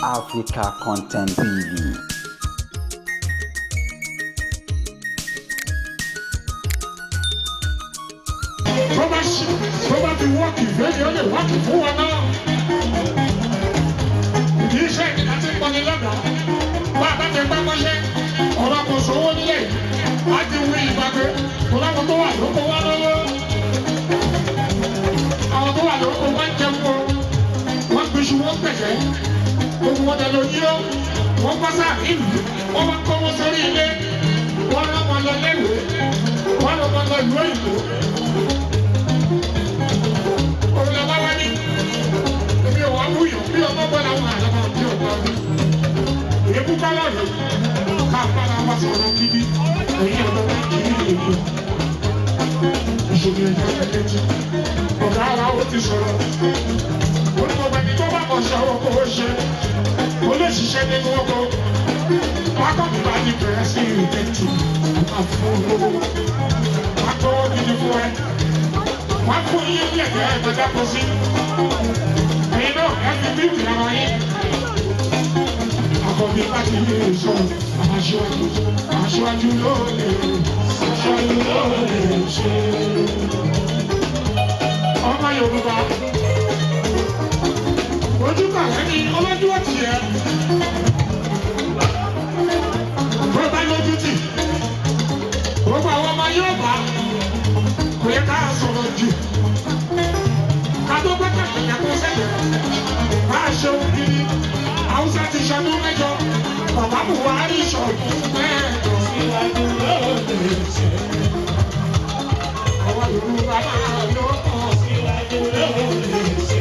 Africa Content TV. Tó bá ṣe tó bá fi wọ́ọ̀kì fẹ́mi, ó lè wọ́ọ̀kì fún wa náà. Kì í ṣe ìdíkà tí ń pọnni lọ́dọ̀. Bá a bá ti gbá mọ́ṣẹ́, ọ̀rọ̀ kò sówó nílẹ̀ yìí. A ti wí ìgbàgbé, kò láwọn tó wà lóko wá lọ́wọ́. Àwọn tó wà lóko wá ń jẹun o. Wọ́n gbèsù, wọ́n gbẹ̀gẹ́. Gbogbo wọn dẹ̀ ló yí ó. Wọ́n bá sáà ìlú, wọ́n wá kọ́ wọn sórí ilé. Wọ́n rán wọn lọ léwèé. Wọ́n rán wọn lọ ìlú òyìnbó. Òun lọ bá wá ní. Èmi ò wá wúyọ̀ bí ọmọ bọ́lá wọn àlọ́ bí ọmọ mi. Èébú kọ́lọ̀ rẹ̀ ká bára wa sọ̀rọ̀ gidi. Èyí ọ̀dọ́ wa kì í lè lò. Ìṣòro ẹ̀yọ́ ẹ̀lẹ́tì. Ọ̀gá ara ó ti sọ̀rọ̀. Ó ní gbogbo ẹni tó bá mọ̀ ṣe oko ó ṣe. Ó lè ṣiṣẹ́ nínú oko. Pákọ̀tù bá ti bẹ̀rẹ̀ sí ìrìnàjò. Máa fún olówó. Máa tọwọ́ gidi fún ẹ. Wọ́n fún yín ní ẹ̀jẹ̀ ẹ̀gbẹ́dá kọ sí. Ẹ̀yin náà ẹ fi bíbí ara yín. Àkọ́bí láti ilé ìṣòro, aṣíwájú, aṣíwájú ló lè, aṣíwájú ló lè ṣe. Ọmọ Yorùbá, ojú kàwé ni ọlọ́jú ọ̀tí ẹ̀. Bó bá lójú tì, gbogbo àwọn ọmọ Yorùbá kò yẹ ká sọ̀rọ̀ jù. Ká tó gbé kàkàkà kó sẹ́yìn. Máa ṣe ohun gidi. Haúsá ti ṣọdún 8. Bàbá Buhari ṣọdún 8. Síwájú lóde ṣe. Àwọn Yorùbá máa ló kàn síwájú lóde ṣe.